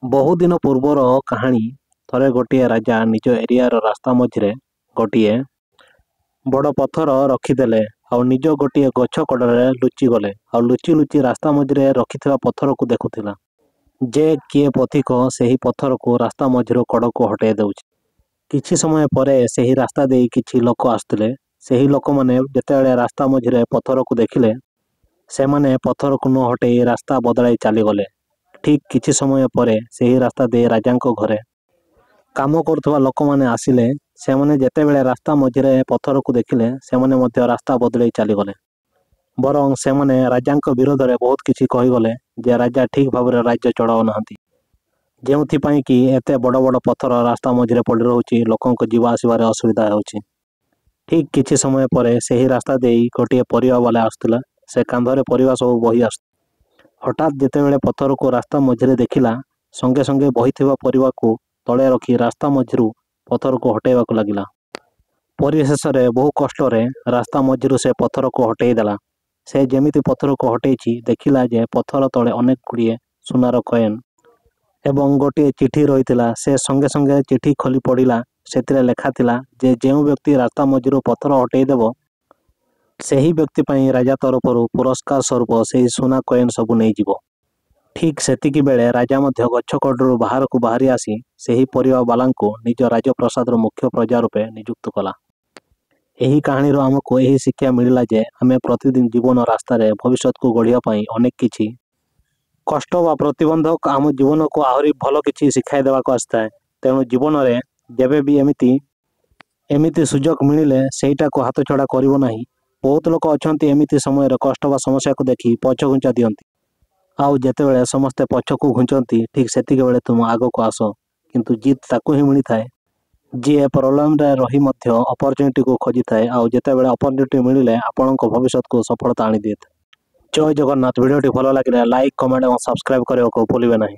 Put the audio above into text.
ବହୁଦିନ ପୂର୍ବର କାହାଣୀ। ଥରେ ଗୋଟିଏ ରାଜା ନିଜ ଏରିଆର ରାସ୍ତା ମଝିରେ ଗୋଟିଏ ବଡ଼ ପଥର ରଖିଦେଲେ ଆଉ ନିଜ ଗୋଟିଏ ଗଛ କଡ଼ରେ ଲୁଚିଗଲେ, ଆଉ ଲୁଚି ଲୁଚି ରାସ୍ତା ମଝିରେ ରଖିଥିବା ପଥରକୁ ଦେଖୁଥିଲା ଯେ କିଏ ପଥିକ ସେହି ପଥରକୁ ରାସ୍ତା ମଝିରୁ କଡ଼କୁ ହଟେଇ ଦେଉଛି। କିଛି ସମୟ ପରେ ସେହି ରାସ୍ତା ଦେଇ କିଛି ଲୋକ ଆସୁଥିଲେ। ସେହି ଲୋକମାନେ ଯେତେବେଳେ ରାସ୍ତା ମଝିରେ ପଥରକୁ ଦେଖିଲେ, ସେମାନେ ପଥରକୁ ନ ହଟେଇ ରାସ୍ତା ବଦଳାଇ ଚାଲିଗଲେ। ଠିକ୍ କିଛି ସମୟ ପରେ ସେହି ରାସ୍ତା ଦେଇ ରାଜାଙ୍କ ଘରେ କାମ କରୁଥିବା ଲୋକମାନେ ଆସିଲେ। ସେମାନେ ଯେତେବେଳେ ରାସ୍ତା ମଝିରେ ପଥରକୁ ଦେଖିଲେ, ସେମାନେ ମଧ୍ୟ ରାସ୍ତା ବଦଳେଇ ଚାଲିଗଲେ। ବରଂ ସେମାନେ ରାଜାଙ୍କ ବିରୋଧରେ ବହୁତ କିଛି କହିଗଲେ ଯେ ରାଜା ଠିକ୍ ଭାବରେ ରାଜ୍ୟ ଚଳାଉ ନାହାନ୍ତି, ଯେଉଁଥିପାଇଁ କି ଏତେ ବଡ଼ ବଡ଼ ପଥର ରାସ୍ତା ମଝିରେ ପଡ଼ି ରହୁଛି, ଲୋକଙ୍କ ଯିବା ଆସିବାରେ ଅସୁବିଧା ହେଉଛି। ଠିକ୍ କିଛି ସମୟ ପରେ ସେହି ରାସ୍ତା ଦେଇ ଗୋଟିଏ ପରିବା ବାଲା ଆସୁଥିଲା। ସେ କାନ୍ଧରେ ପରିବା ସବୁ ବୋହି ଆସୁ ହଠାତ୍ ଯେତେବେଳେ ପଥରକୁ ରାସ୍ତା ମଝିରେ ଦେଖିଲା, ସଙ୍ଗେ ସଙ୍ଗେ ବୋହିଥିବା ପରିବାକୁ ତଳେ ରଖି ରାସ୍ତା ମଝିରୁ ପଥରକୁ ହଟେଇବାକୁ ଲାଗିଲା। ପରିଶେଷରେ ବହୁ କଷ୍ଟରେ ରାସ୍ତା ମଝିରୁ ସେ ପଥରକୁ ହଟେଇ ଦେଲା। ସେ ଯେମିତି ପଥରକୁ ହଟେଇଛି, ଦେଖିଲା ଯେ ପଥର ତଳେ ଅନେକ ଗୁଡ଼ିଏ ସୁନାର କଏନ୍ ଏବଂ ଗୋଟିଏ ଚିଠି ରହିଥିଲା। ସେ ସଙ୍ଗେ ସଙ୍ଗେ ଚିଠି ଖୋଲି ପଢ଼ିଲା। ସେଥିରେ ଲେଖା ଥିଲା ଯେ ଯେଉଁ ବ୍ୟକ୍ତି ରାସ୍ତା ମଝିରୁ ପଥର ହଟେଇ ଦେବ, ସେହି ବ୍ୟକ୍ତି ପାଇଁ ରାଜା ତରଫରୁ ପୁରସ୍କାର ସ୍ୱରୂପ ସେହି ସୁନା କଏନ୍ ସବୁ ନେଇଯିବ। ଠିକ୍ ସେତିକି ବେଳେ ରାଜା ମଧ୍ୟ ଗଛ କଡ଼ରୁ ବାହାରକୁ ବାହାରି ଆସି ସେହି ପରିବା ବାଲାଙ୍କୁ ନିଜ ରାଜପ୍ରାସାଦର ମୁଖ୍ୟ ପ୍ରଜା ରୂପେ ନିଯୁକ୍ତ କଲା। ଏହି କାହାଣୀରୁ ଆମକୁ ଏହି ଶିକ୍ଷା ମିଳିଲା ଯେ ଆମେ ପ୍ରତିଦିନ ଜୀବନ ରାସ୍ତାରେ ଭବିଷ୍ୟତକୁ ଗଢ଼ିବା ପାଇଁ ଅନେକ କିଛି କଷ୍ଟ ବା ପ୍ରତିବନ୍ଧକ ଆମ ଜୀବନକୁ ଆହୁରି ଭଲ କିଛି ଶିଖାଇ ଦେବାକୁ ଆସିଥାଏ। ତେଣୁ ଜୀବନରେ ଯେବେ ବି ଏମିତି ଏମିତି ସୁଯୋଗ ମିଳିଲେ ସେଇଟାକୁ ହାତଛଡ଼ା କରିବ ନାହିଁ। ବହୁତ ଲୋକ ଅଛନ୍ତି, ଏମିତି ସମୟରେ କଷ୍ଟ ବା ସମସ୍ୟାକୁ ଦେଖି ପଛଘୁଞ୍ଚା ଦିଅନ୍ତି। ଆଉ ଯେତେବେଳେ ସମସ୍ତେ ପଛକୁ ଘୁଞ୍ଚନ୍ତି, ଠିକ୍ ସେତିକି ବେଳେ ତୁମ ଆଗକୁ ଆସ। କିନ୍ତୁ ଜିତ୍ ତାକୁ ହିଁ ମିଳିଥାଏ ଯିଏ ପ୍ରୋବ୍ଲେମରେ ରହି ମଧ୍ୟ ଅପରଚ୍ୟୁନିଟିକୁ ଖୋଜିଥାଏ, ଆଉ ଯେତେବେଳେ ଅପରଚ୍ୟୁନିଟି ମିଳିଲେ ଆପଣଙ୍କ ଭବିଷ୍ୟତକୁ ସଫଳତା ଆଣିଦେଇଥାଏ। ଜୟ ଜଗନ୍ନାଥ। ଭିଡ଼ିଓଟି ଭଲ ଲାଗିଲେ ଲାଇକ୍, କମେଣ୍ଟ ଏବଂ ସବସ୍କ୍ରାଇବ୍ କରିବାକୁ ଭୁଲିବେ ନାହିଁ।